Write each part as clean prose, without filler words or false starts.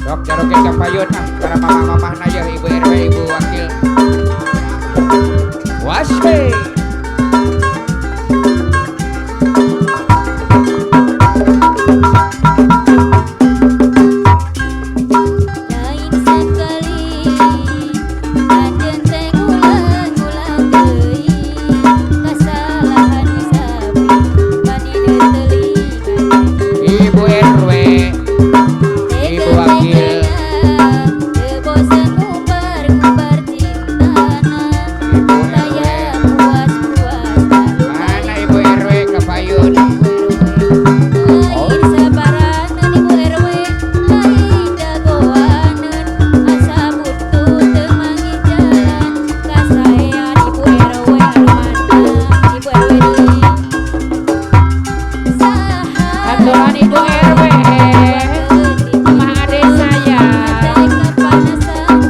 Sok jarokeun ka payun ah para mamah-mamahna yeuh Ibu RW, Ibu Wakil. Washe. Lain sekali anjeun teh ngulang-ngulang deui kasalahan sapi bani teulingan. Ibu RW, Ibu Wakil. Teu bosen ngumbar-ngumbar cintana. Ibu RW. Taya puas-puas. Mana Ibu RW ka payun? Lain sabaraneun Ibu RW, lain jagoaneun, asa butut teu manggih jalan kasaean Ibu RW anu mana Ibu RW deui saha? Aturan Ibu RW. Mama Ade saya.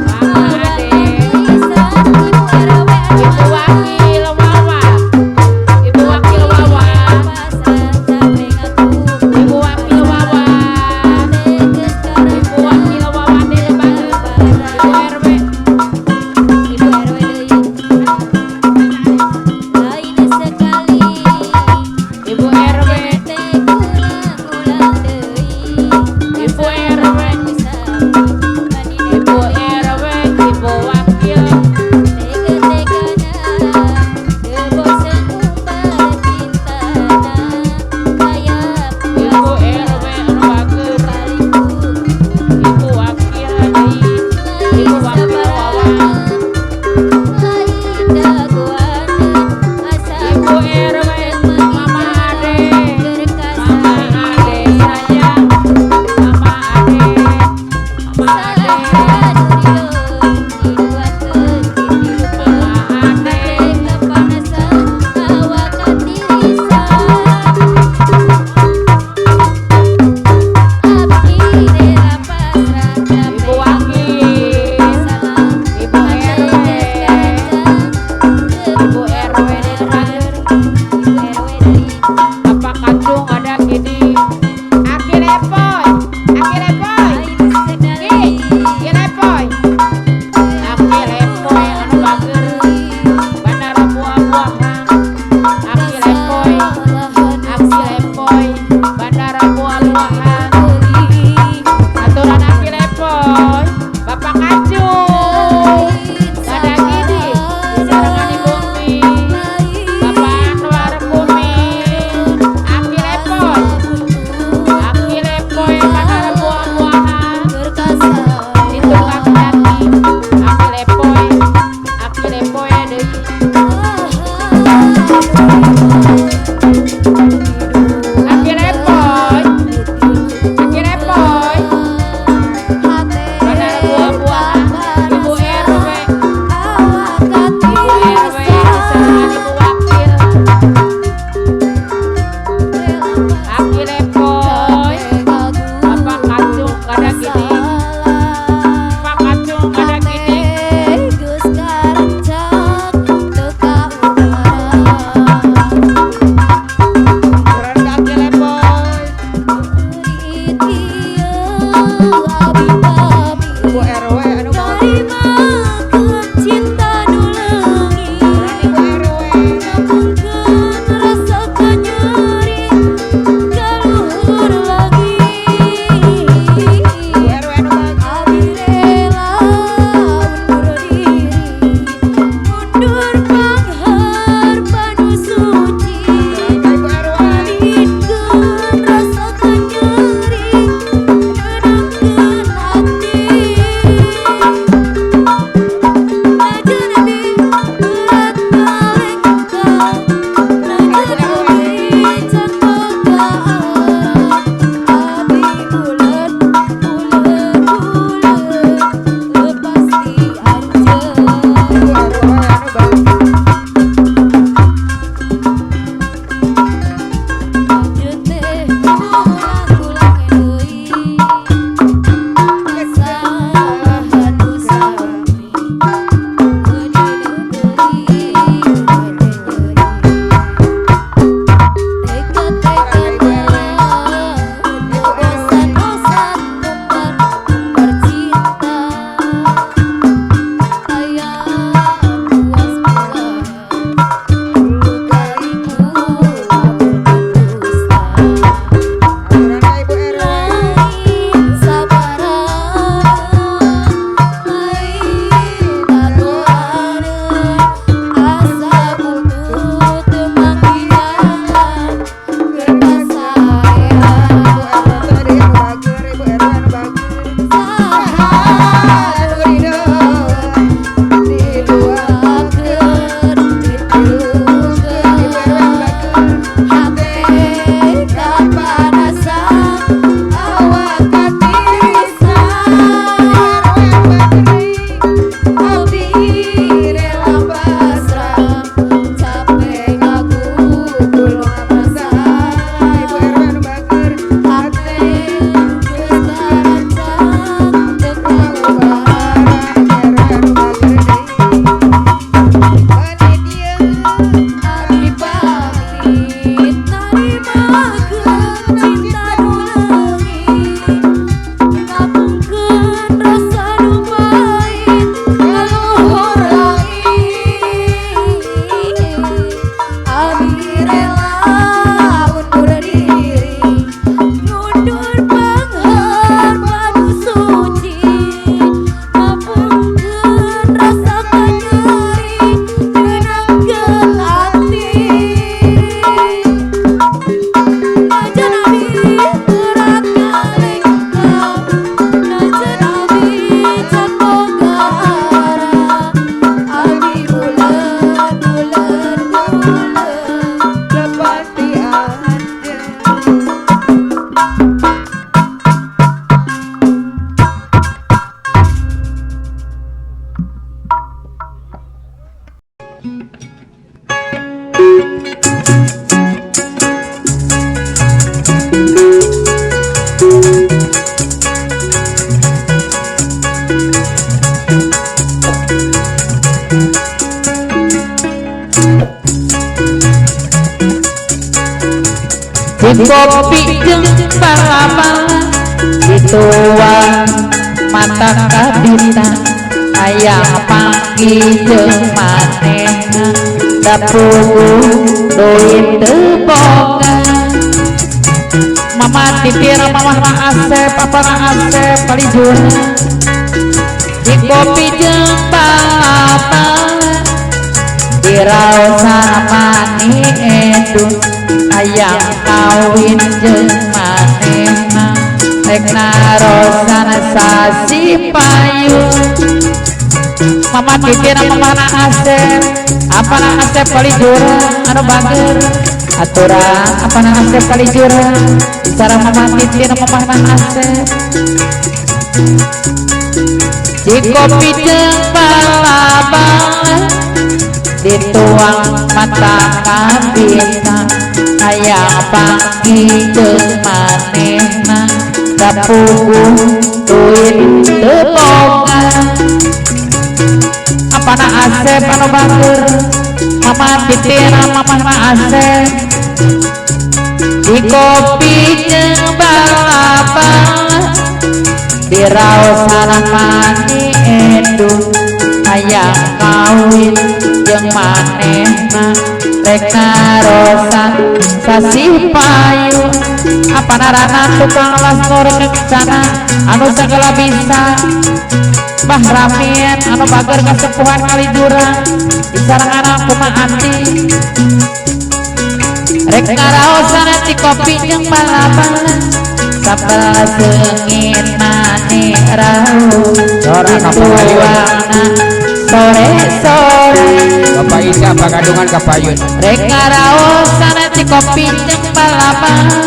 Mama Ade. Ibu RW anu Ibu Wakil Wawa. Ibu Wakil Wawa. Ibu Wakil Wawa. Ibu Wakil Wawa deh banget. Ibu RW. Ibu RW deui. Lain sekali. Ibu RW. Teh ulang-ulang deui. Ibu RW. Ibu RW, Ibu Wakil. Tega-tegana teu bosen ngumbar cintana kaya Ibu RW anu bager. Ibu Wakil deui. Ibu Wakil Wawa. Lain dagoaneun asa Ibu RW, Mama Ade. Mama Ade sayang. Mama Ade. Mama Ade. Mama Ade. Ibu Wakil. Ibu RW. Ibu RW di bager. Bapak Kacung ada gini. Aki Lepoy. Aki Lepoy. Ki, Ki Lepoy. Aki Lepoy anu bager. Bandara buah-buahan. Aki Lepoy. Aki Lepoy. Bandara buah-buahan. Aturan Aki Lepoy. Bapak Kacung. Ada gini. Sarangan Ibu Mi. Bapak Anwar Kumi. Aki Lepoy. Aki Lepoy bandara buah-buahan. Itu kaki-kaki. Aki Lepoy. Aki Lepoy deui. Aki Lepoy. Aki Lepoy. Bandara buah-buahan. Ibu RW. Ibu RW disarangan Ibu Wakil. Aki Lepoy. Bapak Kacung kada gini. Pak Kacung kada gini. Aturan ka Aki Lepoy. Ibu RW anu bager. Aturan Ibu RW. Ibu RW anu bager. Aturan ka Ibu RW. Di kopi jeung bala-bala dituang mata kabita hayang panggih jeung manehna da puguh duit teu boga. Mama titir mamah na Asep apa na Asep kalijurang di kopi jeung bala-bala diraosan mani edun hayang kawin jeung manehna rek narosan sasi payun. Mama titir mamah na Asep apa na Asep kalijurang anu bager aturan apa na Asep kalijurang sareng mama titir mamah na Asep di kopi jeung bala-bala dituang mata kabita hayang panggih jeung manehna da puguh duit teu boga. Apana Asep anu bager mama titir mamah na Asep di kopi jeung bala-bala diraosan mani edun hayang kawin jeung manehna rek narosan sasih payun. Apana rana tukang las nur kencana anu sagala bisa Bah Ramin anu bager kasepuhan kalijurang disareng anak kumaha ati rek ngaraosan ci kopi jeung bala-bala sambal seungit mani rauh Sora kapayun. dituangna sore-sore Bapak Isa pagadungan kapayun. rek ngaraosan ci kopi jeung bala-bala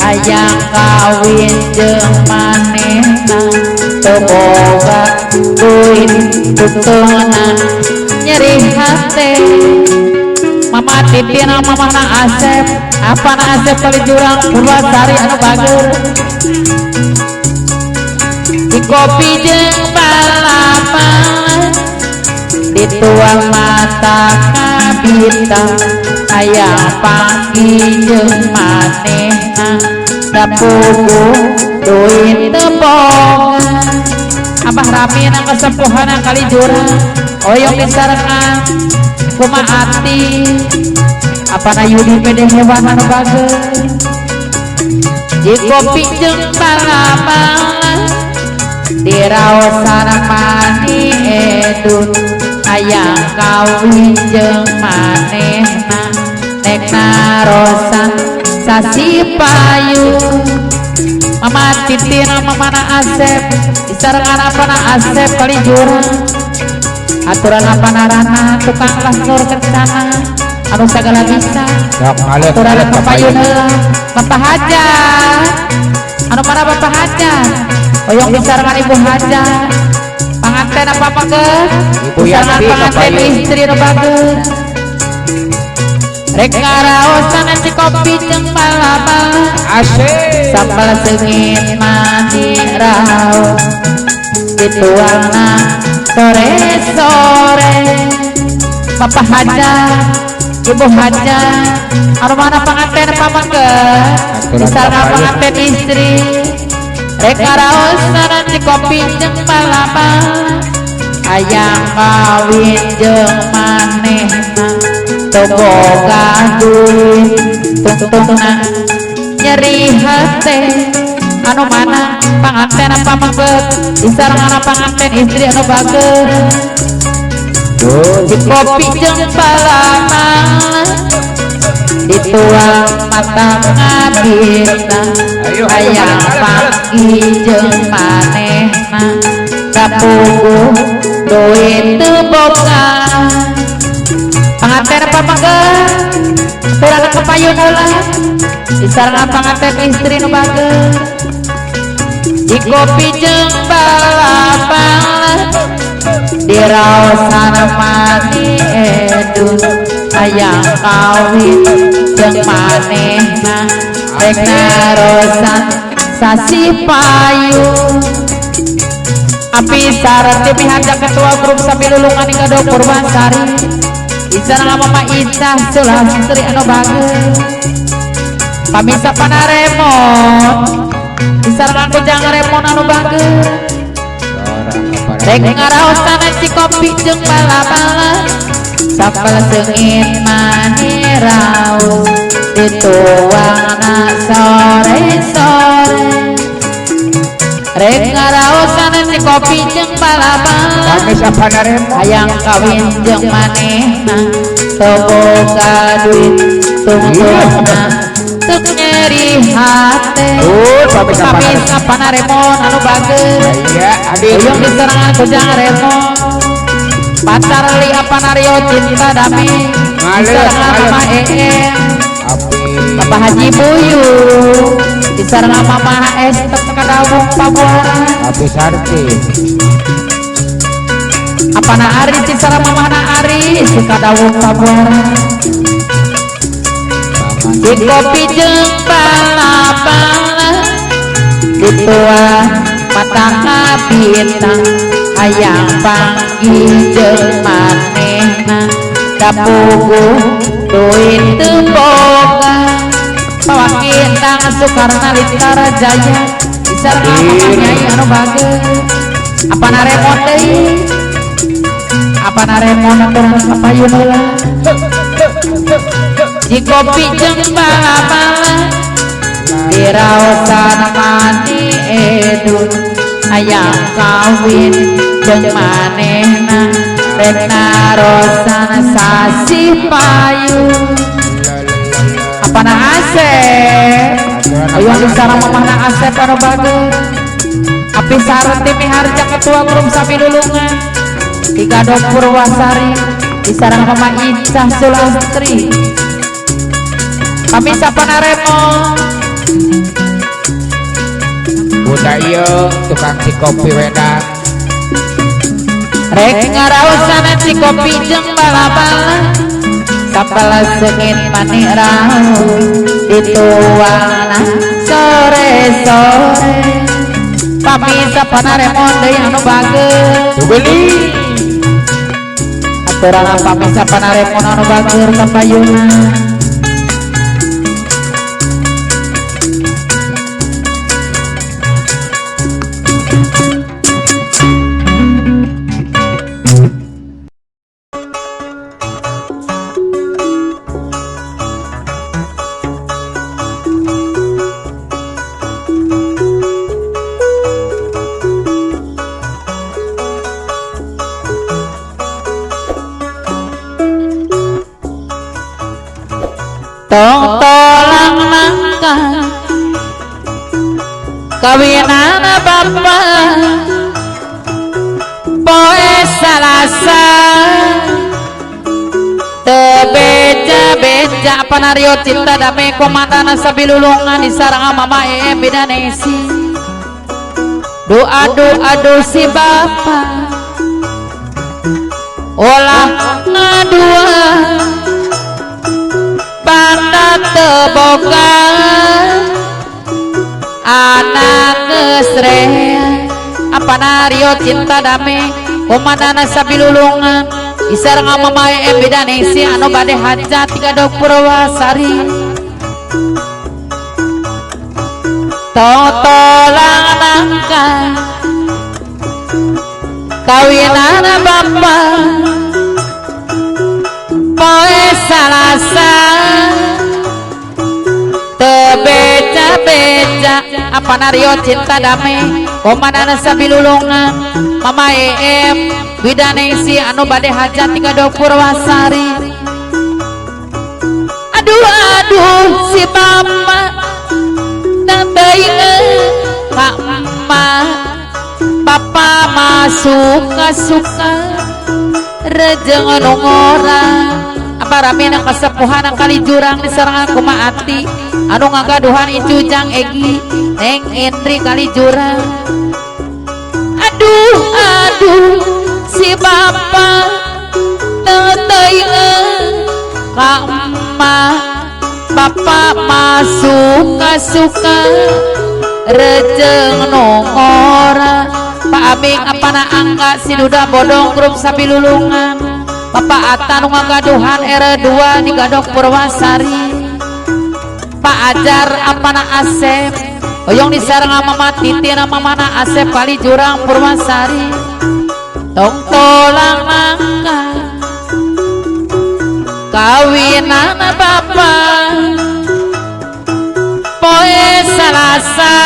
hayang kawin jeung manehna teu boga duit tutungna nyeri hate. Mama titir mamah na Asep apa na Asep kalijurang Purwasari anu bager di kopi jeung bala-bala dituang mata kabita hayang panggih jeung manehna da puguh duit teu boga. Abah Ramin kasepuhan kalijurang oyong disarengan kumaha ati apana Yudi pede hewan anu bager di kopi jeung bala-bala diraosan mani edun hayang kawin jeung manehna rek narosan sasi payun. Mama titir mamah na Asep disarengan apana Asep kalijurang aturan apana rana tukang las nur kencana anu sagala bisa Sok alus aturan alus kapayun kapayun. heula Bapak Hajat anu mana Bapak Hajat oyong disarengan Ibu Hajat panganten apa paket Ibu disarengan Yanti panganten kapayun. istri nu bager rek ngaraosan ci kopi jeung bala-bala Asik. sambal seungit mani raos dituangna sore-sore. Bapak Hajat Ibu Hajat anu mana panganten pamengkeun disarengan panganten istri rek ngaraosan ci kopi jeung bala-bala hayang kawin jeung manehna teu boga duit tungtungna nyeri hate. Anu mana panganten pamengkeun disarengan panganten istri anu bager di kopi jeung bala-bala dituang mata ngabina Ayo, ayo, hayang balik, balik, balik. panggih jeung manehna da puguh duit teu boga. Panganten pamengkeun turang kapayun heula disarengan panganten istri nu bager di kopi jeung bala-bala diraosan mani edun hayang kawin jeung manehna rek narosan sasi payun. Api saran ti pihak ketua grup sambil lulungan gaduh Purwasari disarengan Mama Icah Sulastri anu bager Pamisa panaremon disarengan ku Jang Remon anu bager. Rek ngaraosan cikopi jeung bala-bala sambal seungit mani raos dituangna sore-sore. Rek ngaraosan cikopi jeung bala-bala Pamisa panaremon hayang kawin jeung manehna teu boga duit tungtungna teu nyeri hate. Pamisa panaremon anu bager. Iya, hadir. Uyung diserangan ku Jang Remon. Pacar li apanario cinta dame diserangan mama EM. Bapak Haji Buyung diserangan mama HS Kadawung Pabuaran. Api Sarti. Apana Ari diserang mama Ari si Kadawung Pabuaran. Di kopi jeung bala-bala dituang mata bintang hayang panggih jeung manehna dapuguh duit teu boga. Pawakintang Soekarno Lintara Jaya diserang mama Nyai anu bager. Apana remon deui apana remon aturan kapayun heula. Cikopi jeung bala-bala diraosan mani edun hayang kawin jeung manehna rek narosan sasih payun. Apana Asep hayang sareng mamahna Asep anu bager. Api Sarti miharja ketua grup Sabilulungan Tigadog Purwasari disareng mama Icah Sulastri. Pamisa panaremon Bunda ieu tukang cikopi wedang. Rek ngaraosan cikopi jeung bala-bala sambal seungit mani raos dituangna sore-sore. Pamisa panaremon deui anu bager. Beli aturan pamisa panaremon anu bager kapayuna. Tong tolang nangka kawinana bapa poe Salasa teu beja-beja panario cinta dame komandan sabilulungan disarang mama EM bidanesi. Doa doa do si bapa olah ngadua banda teboga anak gesrea. Apanario cinta dame komandan sabilulungan isareng mama EM bidanesi anu bade hajat Tigadog Purwasari. Totolang nangka kawinana bapa poe Salasa teu beja-beja. Apanario cinta dame komandan sabilulungan mama EM bidanesi anu bade hajat Tigadog Purwasari. Aduh aduh si mama teuing ka emak bapa mah suka-suka rejeng nu ngora. Apa ramena kasepuhan kali jurang diserangan kuma ati anu ngagaduhan Icu Jang Egi Neng Indri kali jurang. Aduh aduh si bapa teuing ka emak bapa mah suka-suka rejeng nu ngora. Pak Aming apana angka si duda bodong grup Sabilulungan Bapak Ata nu ngagaduhan R2 di Gadok Purwasari. Bapak Ajar apana Asep hoyong disareng Mama Titin mamana Asep kali Jurang Purwasari tong tolang nangka kawinana Bapak poe Salasa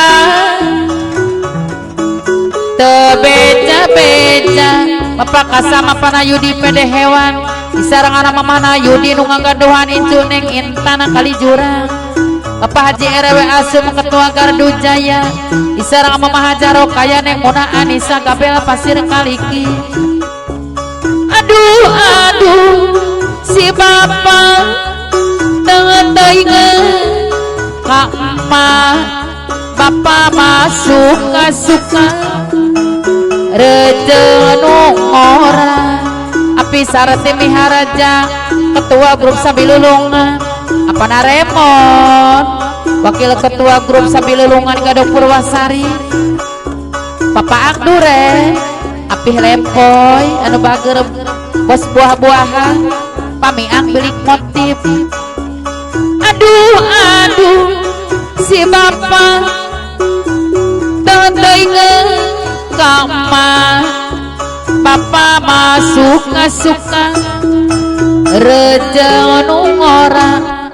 tebeca-beca Bapak kasama pana Yudi pede hewan disareng mamana Yudi nu ngagaduhan incu Neng Intana kali Jurang Bapak Haji RW Asum Ketua Gardu Jaya disareng Mama Hajaro kaya Neng Muna Anissa Gabel Pasir Kaliki. Aduh aduh si bapak teu ka emak bapak mah suka-suka rejeung nu ngora api sarti miharaja ketua grup Sabilulungan apana Remon wakil ketua grup Sabilulungan Gadok Purwasari Papa Angdure apih lempoy anu bager bos buah-buahan pamiang belik motif. Aduh aduh si bapak teu ka emak bapak mah suka-suka rejeung nu ngora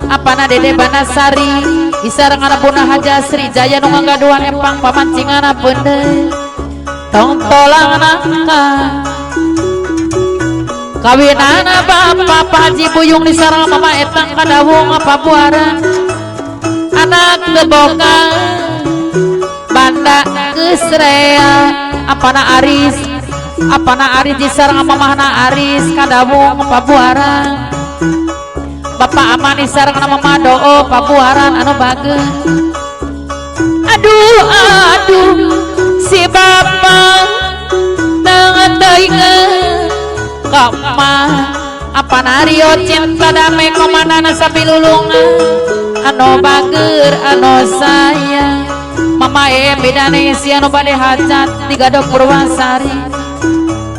apana Dede Banasari disareng Bunda Haja Sri Jaya nu ngagaduhan empang pamancingana beundeut tong tolang nangka kawinana Bapak Pak Haji Buyung disareng Mama Etang kadawung pabuaran anak teboka banda kesrea apana Aris apana Aris disareng mamahna Aris kadawung pabuaran Bapak Aman disareng Mama Doo pabuaran anu bager. Aduh aduh si bapak teu ka emak apana Rio cinta dame komandan Sabilulungan anu bager anu sayang Mama Bidane si anu bade hajat di Gadok Purwasari.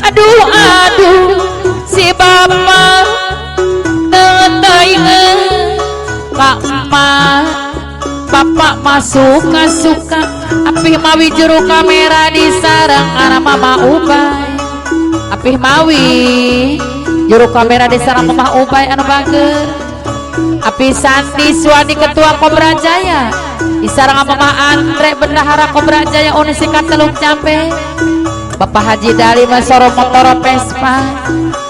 Aduh aduh si bapak teu ka emak bapak mah suka-suka apih mawi juru kamera disareng kana Mama Ubay apih mawi juru kamera disareng Mama Ubay anu bager api Sandi Suwandi ketua Kobra Jaya disareng Mama Andre bendahara Kobra Jaya Unisika Teluk Jambe Bapak Haji Dali Masoro Motoro Vespa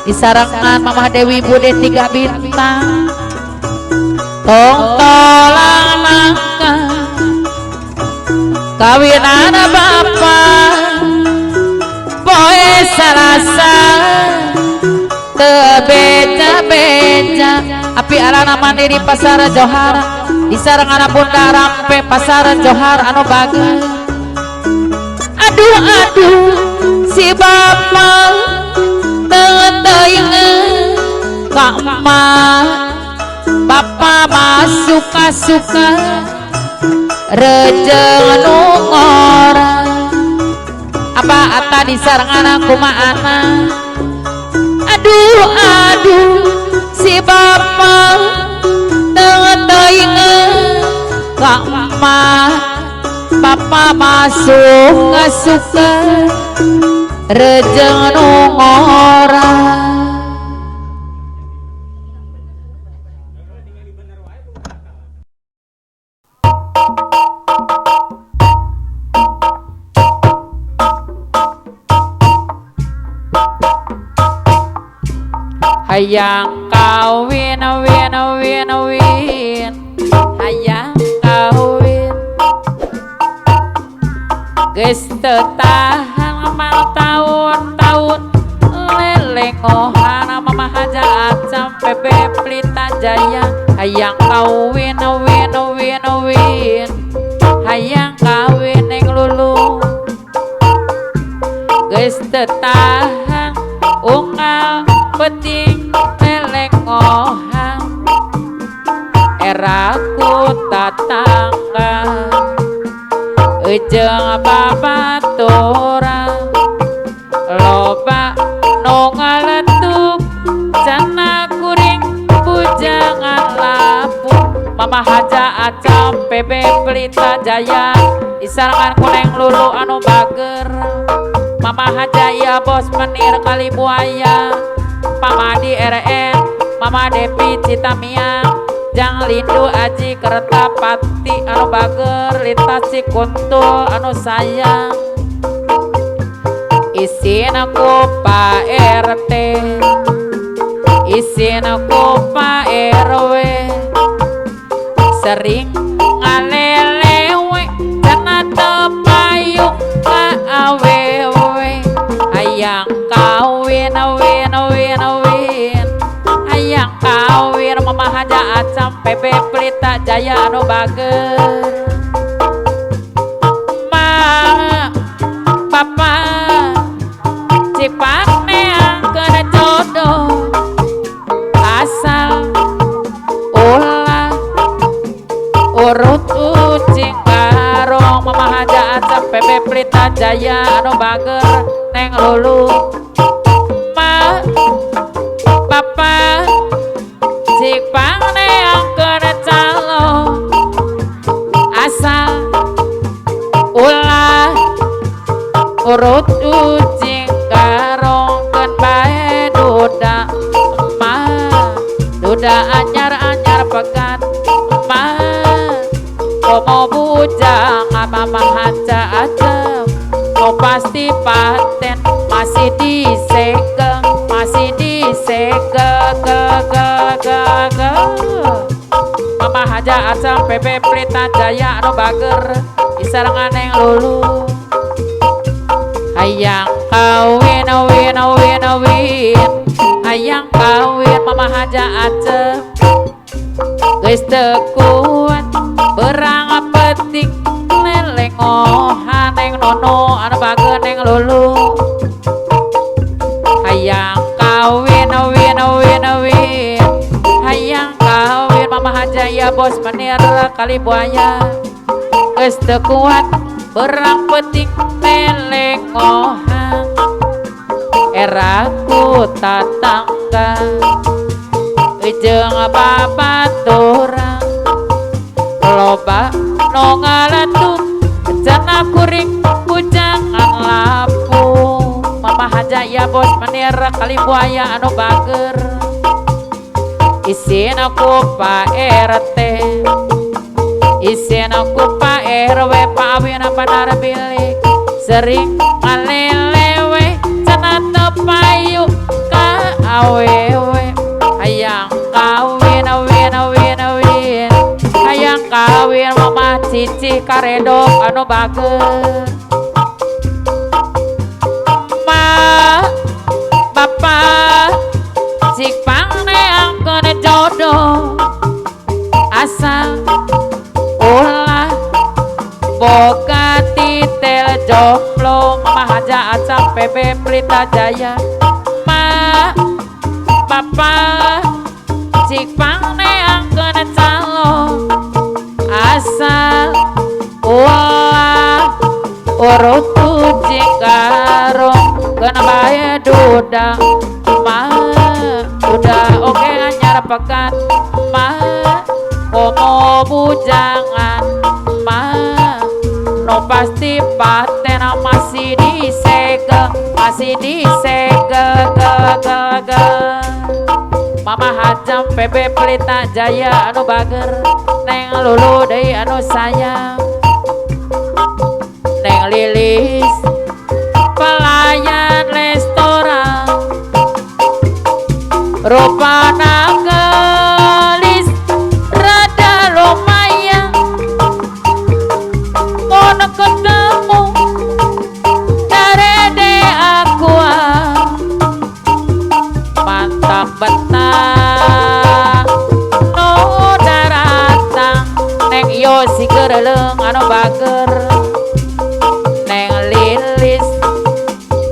disarengan Mama Dewi Bude 3 bintang tong tolang nangka kawinana bapak poe Salasa teu beca-beca api alana mandiri pasar Johar disareng Bunda Rampe pasar Johar anu bager. Aduh aduh si bapak teu ka emak bapak mah suka-suka rejeung nu ngora apa ata disareng kumaana. Aduh aduh si bapak teu ka emak bapak mah suka-suka rejeung nu ngora. Hayang kawin win win win hayang kawin geus teu tahan mal taun-taun lelengohan Mama Haja Acam PB Pelita Jaya hayang kawin win win win hayang kawin ning Lulu geus teu tahan unggal penting lelengohan eraku tatangga ejeng babaturan loba nu ngaletuk cana kuring bujangan lapu Mama Haja Acam PB Pelita Jaya disarangan ku Neng Lulu anu bager Mama Hajaya bos menir kali buaya Pamadi RN Mama Depi Citamiang Jang Lindu Aji Kertapati anu bager lintas Cikuntul anu sayang isin aku Pak RT isin aku Pak RW sering ngalelewe cenah teu payu ka awewe hayang kawin win win win hayang kawin Mama Haja Acam PB Pelita Jaya anu bager Ma Papa cipak neangkeun jodoh asal ulah urut ucing garong Mama Haja Acam PB Pelita Jaya anu bager Neng Lulu Ma Papa cik pangneangkeun calo asal ulah urut ucing garongkeun bae duda ma duda anyar-anyar pegat ma komo bujang mama Haja Acem no pasti paten masih disegel masih disegel ge ge ge ge Mama Haja Acem PB Pelita Jaya anu bager disarengan Neng Lulu hayang kawin win win win hayang kawin Mama Haja Acem geus teu kuat berang peting lelengohan Neng Nono anu bager Neng Lulu hayang kawin win win win hayang kawin Mama Haja ya bos menir kali buaya geus teu kuat berang peting lelengohan eraku tatangga jeung babaturan loba nu ngaletuk cenah kuring bujangan lapung Mama Haja ya bos menir kali buaya anu bager isin aku Pak RT isin aku Pak RW Pak Awin panar bilik sering ngalelewe cenah teu payu ka awewe hayang kawin win win win hayang kawin Mama Cici karedok anu bager Ma Papa cik pangneangkeun jodoh asal ulah boga titel joplo Mama Haja Acam PB Pelita Jaya Ma Papa cik pangneangkeun calo asal ulah urut ucing garong keuna bae duda ma duda oge anyar pekat ma komo bujangan ma no pasti paten masih disegel masih disegel ge ge ge Mama Hajam PB Pelita Jaya anu bager Neng Lulu deui anu sayang Neng Lilis pelayan restoran rupana gelis rada lumayan ngono ketemu darede aku mantap betah no daratang Neng Yosi gereleng anu bager Neng Lilis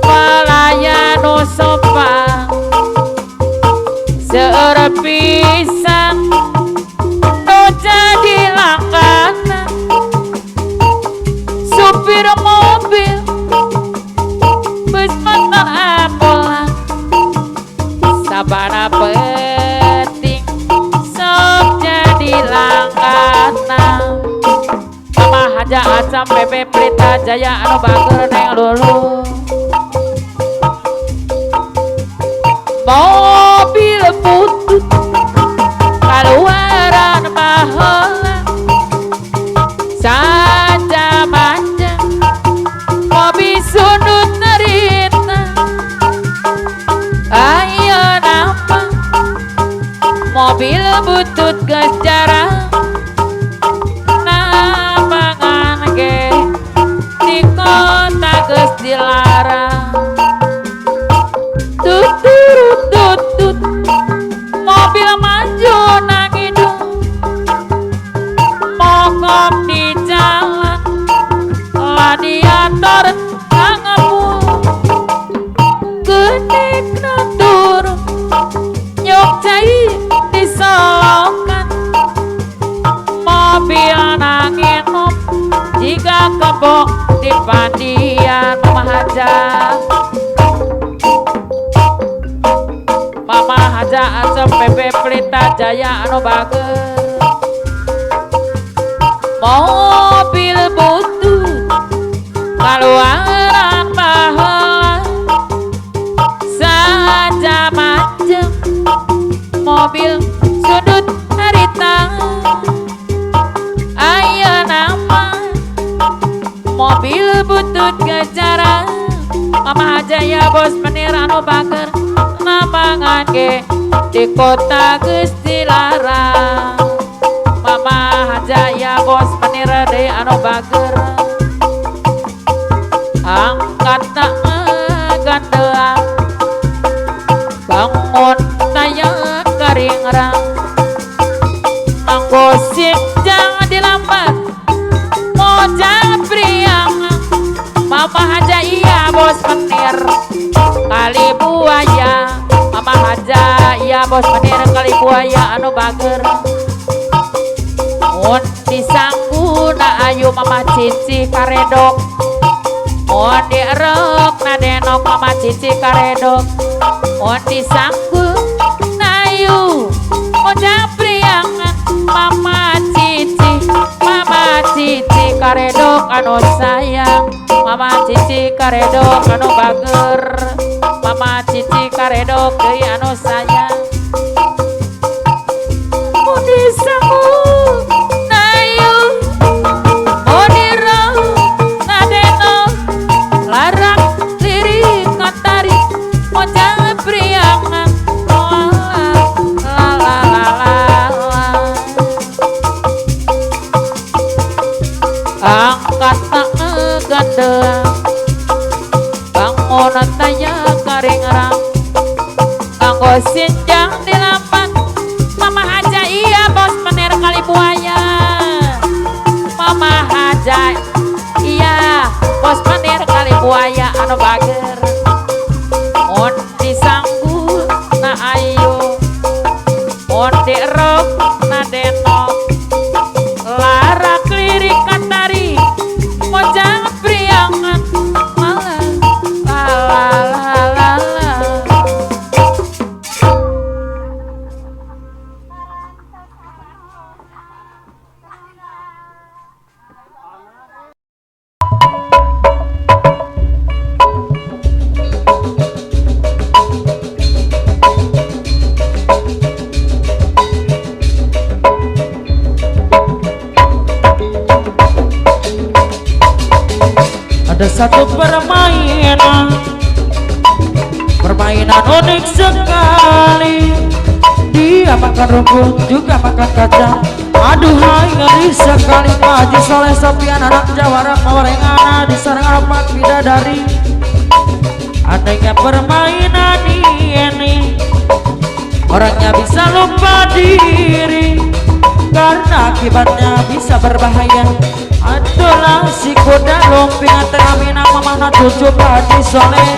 pelayan nu sopan seueur pisan nu jadi langganan supir mobil bus motor ambulan sabana penting sok jadi langganan. anu bager Neng Lulu. Mobil butut kaluaran baheula saja macam mobil sundut narita. Ayeuna mah mobil butut geus jarang napangan ge di kota geus dilarang. Tuturut tutut mobil maju nangidung mogok di jalan radiator ngangepul genikna turun nyok cai disolokan mobil nanginom jika kebok di pandian. Mama Haja, Mama Haja Acep Bebe Pelita Jaya anu bager. Mobil butut kaluaran baheula saja macem mobil sudut harita. Ayeuna mah mobil butut gejarang. Mama Haja ya bos menir anu bager napangan ge di kota geus dilarang. Mama Haja ya bos menir deui anu bager angkat gandeang bangun taya karingrang anggo sinjang dilambat mojang priang. Mama Haja iya bos menir kali buaya. Mama Haja iya bos menir kali buaya anu bager. Mun disangguna ayu Mama Cici karedok, mun dierek na denok Mama Cici karedok. Mun disangguna ayu mojang priangan Mama Cici, Mama Cici karedok anu sayang. Mama Cici karedok anu bager. Mama Cici karedok deui anu sayang. Mun disangguna ayu mun direk na denok larak lirik katarik mojang priangan la la la la la. Angkat gandeang bangun taya karingrang anggo sinjang dilampan. Mama Haja iya bos menir kali buaya. Mama Haja iya bos menir kali buaya anu bager. Mun disanggul na ayu mun dierok na denok larak lirik katari mojang priangan malah la la la la la. Ada satu permainan, permainan unik sekali. Dia makan rumput juga makan kacang. Aduhai ngeri sekali. Haji Soleh Sopian anak jawara mawarengana di sarang empat bidadari. Anehnya permainan ini, orangnya bisa lupa diri karena akibatnya bisa berbahaya. Atulah si kuda lumping teramina mamahna cucu Haji Soleh.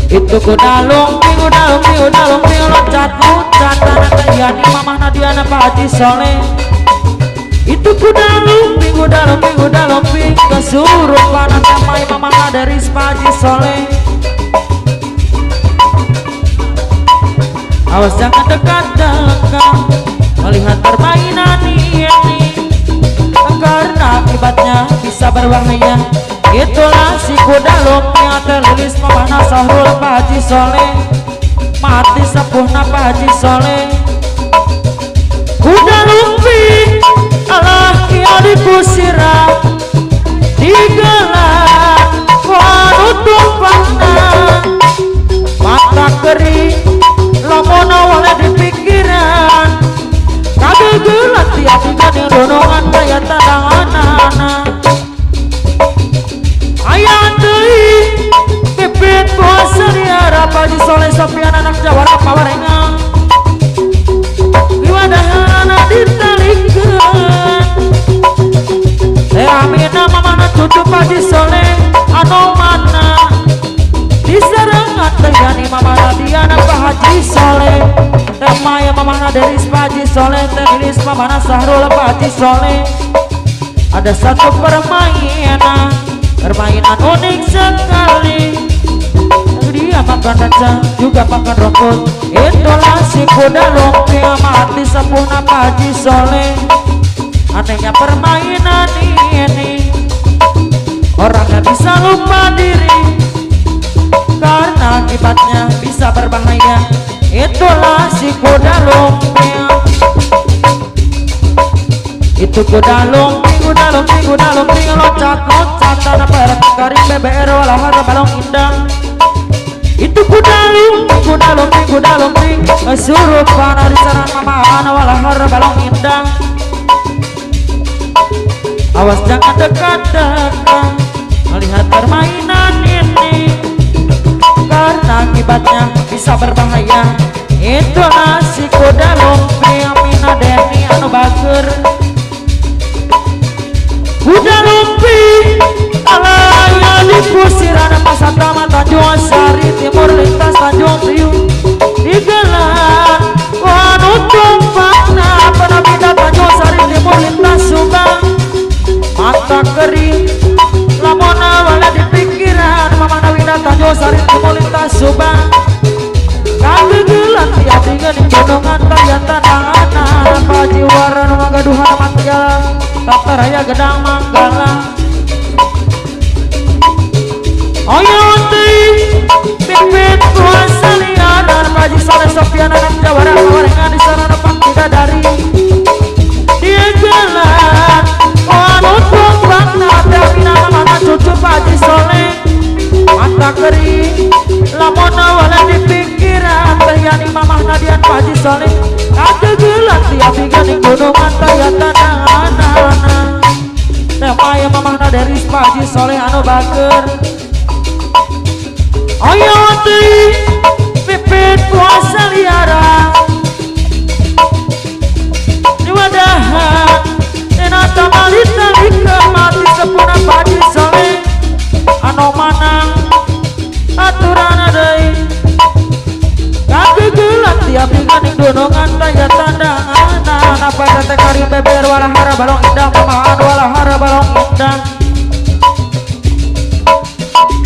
Itu kuda lumping, kuda lumping, kuda lumping loncat loncat anak Yani mamahna Diana Pak Haji Soleh. Itu kuda lumping, kuda lumping, kuda lumping kesurupan tamai mamahna dari Pak Haji Soleh. Awas jangan dekat-dekat melihat permainan ini karena akibatnya bisa bisa berbahaya. Itulah si kuda lumping terlilis mamana Sahrul Pak Haji Soleh, mati sepuhna Pak Haji Soleh. Kuda lumping alah kieu dikusira digelar ku anu tumpangna, mata kering lamun awalnya di pikiran kagegelan tiap geuning donongan daya tandanganana. Aya teuing pipit puasa liara Pak Haji Soleh Sopian anak jawara pawarengan iwadahana ditalikeun. Teh Aminah mamana cucu Pak Haji Soleh anu mana diserengan teh Yani mamana Diana Pak Haji Soleh, teh Maya mamana Deris Pak Haji Soleh, teh Lilis mamana Sahrul Pak Haji Soleh. Ada satu permainan, permainan unik sekali. Dia makan kacang juga makan rumput. Itulah si kuda lumping mati sepuhna Pak Haji Soleh. Anehnya permainan ini, orangnya bisa lupa diri karena akibatnya bisa berbahaya. Itulah si kuda lumping. Itu kuda lumping, kuda lumping, kuda lumping loncat loncat tanah perkaring BBR walahar balong indah. Itu kuda lumping, kuda lumping, kuda lumping kesurupan di saran mama walahar balong indah. Awas jangan dekat-dekat melihat permainan ini karena akibatnya bisa berbahaya. Itulah si kuda lumping Amina Deni anu bager. Kuda lumping alaya di pusiran Pasatama Tanjung Sari Timur lintas Tanjung Priuk digelar anu tumpangna penabida Tanjung Sari Timur lintas Subang. Mata kering lamun awalnya di pikiran mamana Winda Tanjung Sari Timur lintas Subang. Kagegelan tiap geuning gunungan taya tanahana pajiwaran magaduhan material tata raya gedang manggala. Oyo teuing pipit puasa liaran Pak Haji Soleh Sopian anak jawara pawarengan di sarana pak bidadari digelar anu tumpangna teh Aminah mamana cucu Pak Haji Soleh. Mata kering lamun awalnya di pikiran teh Yani mamah Nadian Pak Haji Soleh. Kagegelan tiap geuning gunungan taya tanahana. Teh Maya mamahna Deris Pak Haji Soleh anu bager. Ayo teuing pipit puasa liara diwadahan dina tamalita lika mati sepuhna Pak Haji Soleh anu manang aturana deui. Kagegelan tiap geuning dunungan taya tandanganana pada teh karim beber walahara balong indah mamahan walahara balong indah.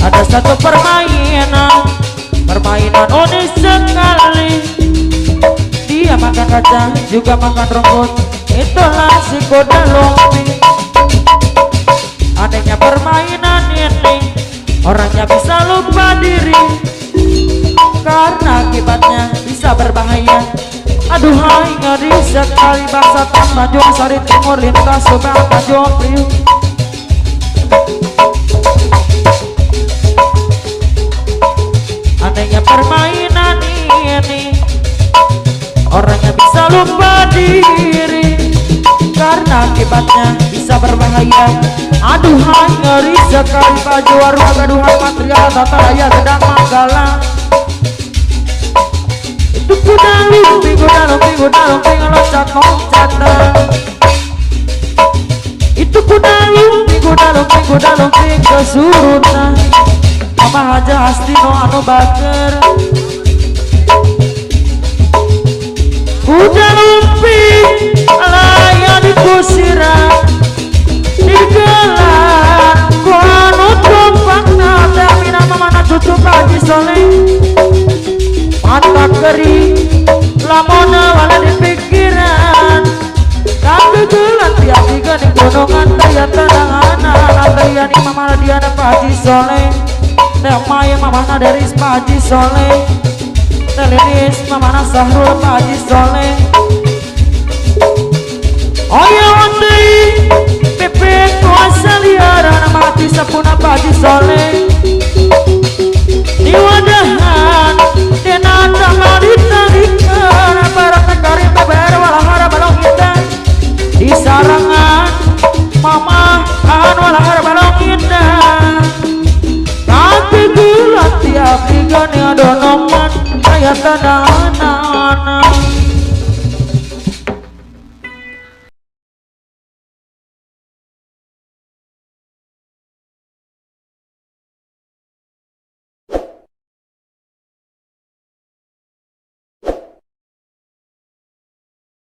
Ada satu permainan, permainan unik sekali. Dia makan kacang juga makan rumput. Itulah si kuda lumping. Anehnya permainan ini, orangnya bisa lupa diri karena akibatnya bisa berbahaya. Aduhai ngeri sekali bangsa Tanjung Sari Timur lintas Subang Tanjung Priuk. Anehnya permainan ini, orangnya bisa lupa diri karena akibatnya bisa berbahaya. Aduhai ngeri sekali baju warga gaduhan material tata raya gedang manggala. Itu kuda lumping, kuda lumping, kuda lumping loncat loncatan. Itu kuda lumping, kuda lumping, kuda lumping kesurutan. Mama Haja Astino anu bager. Kuda lumping alaya dikusira digelar ku anu tumpangna teh Aminah mamana cucu Pak Haji Soleh. Mata kering lamun awalnya di pikiran kagegelan tiap geuning gunungan taya tandanganana. Yani Mama Diana Pak Haji Soleh, Teh Maya Mamana Deris Pak Haji Soleh, Teh Lilis Mamana Sahrul Pak Haji Soleh. Oh ya deui Pipit kuasa liaran mati sapuna Pak Haji Soleh. Diwadahan dina tangan ditarikan para tekarim beber walahara balong indah di sarangan mama an walahara balong indah. Kaki gula tiap digane adonoman aya tanana.